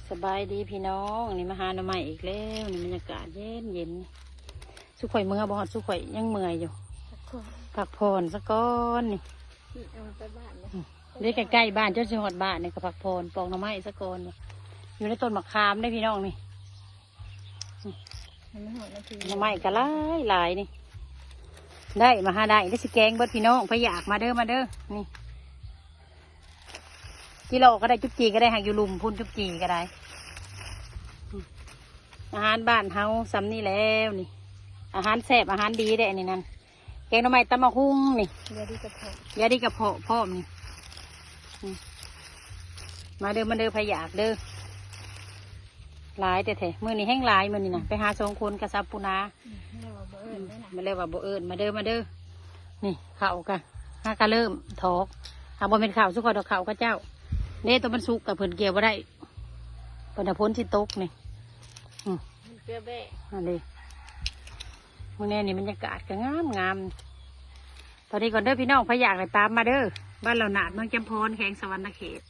ສະບາຍດີພີ່ນ້ອງ ນີ້ມາຫາໜໍ່ໄມ້ອີກແລ້ວ ນີ້ບັນຍາກາດເຢັນໆ ຊຸຂ້ອຍເມືອບໍ່ຮອດ ຊຸຂ້ອຍຍັງເມື່ອຍຢູ່ ພັກຜ່ອນ ພັກຜ່ອນສະກ່ອນນີ້ ອືມ ເດ້ໃກ້ໆບ້ານ ຈົນຊິຮອດບ້ານນີ້ກໍພັກຜ່ອນ ປອກໜໍ່ໄມ້ສະກ່ອນ ຢູ່ໃນຕົ້ນໝາກຂາມເດ້ພີ່ນ້ອງນີ້ ອືມ ມັນຮອດນາທີ ໜໍ່ໄມ້ກໍຫຼາຍໆນີ້ ໄດ້ມາຫາໄດ້ ໄດ້ຊິແກງເບິດພີ່ນ້ອງ ໃຜຢາກມາເດີ ມາເດີ ນີ້ ຈີ່ຫຼໍ່ກໍໄດ້ ຈຸບຈີ່ກໍໄດ້ ຫາກຢູ່ລຸ່ມພຸ້ນ ຈຸບຈີ່ກໍໄດ້ ອືມ ອາຫານບ້ານເຮົາສ່ຳນີ້ແລ້ວນີ້ ອາຫານແຊບ ອາຫານດີເດ້ອັນນີ້ນັ້ນ ແກງໜໍ່ໄມ້ ຕຳບັກຫຸ່ງນີ້ ຢາດີກະເພາະ ຢາດີກະເພາະພ້ອມນີ້ ອືມ ມາເດີ ມາເດີ ໃຜຢາກເດີ ຫຼາຍແທ້ໆ ມື້ນີ້ແຮງຫຼາຍ ມື້ນີ້ນະ ໄປຫາສອງຄົນກັບສາວປູນາ ອືມ ແລ້ວວ່າບໍ່ເອີ້ນເດ້ນະ ອືມ ແລ້ວວ່າບໍ່ເອີ້ນ ມາເດີ ມາເດີ ນີ້ເຂົ້າກະ ຫາກະເລີ່ມຖອກ ຫາບໍ່ແມ່ນເຂົ້າຊຸຂ້ອຍດອກ ເຂົ້າຂະເຈົ້າເດ້ ໂຕມັນສຸກກະເພິ່ນກ່ຽວບໍ່ໄດ້ ເພິ່ນວ່າຝົນຊິຕົກນີ້ ອືມ ມັນເກືອແບ້ ອັນນີ້ ມື້ແນວນີ້ບັນຍາກາດກໍງາມໆ ຕອນນີ້ກ່ອນເດີພີ່ນ້ອງ ໃຜຢາກກໍຕາມມາເດີ ບ້ານເຫຼົ່າໜາດ ເມືອງຈຳພອນ ແຂວງສະຫວັນນະເຂດ